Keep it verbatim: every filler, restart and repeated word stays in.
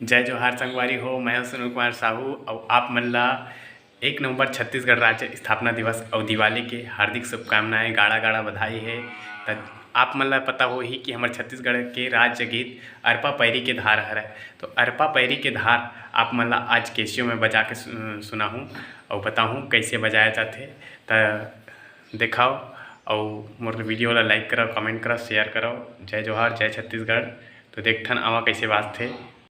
जय जोहार संगवारी हो, मैं हूं सुनील कुमार साहू, अउ आप मन ला एक नंबर छत्तीसगढ़ राज्य स्थापना दिवस अउ दिवाली के हार्दिक शुभकामनाएं, गाड़ा गाड़ा बधाई हे। त आप मन ला पता होही कि हमर छत्तीसगढ़ के राज्य गीत अरपा पैरी के धार हरय। तो अरपा पैरी के धार आप मन ला आज केसियो में बजा के सु-, सुनाहूं अउ बताहूं कैसे बजाया जाथे। त देखाव अउ मोर video ला like करव, comment करव, share करव। जय जोहार, जय छत्तीसगढ़। तो देखथन आवा कैसे बाजथे।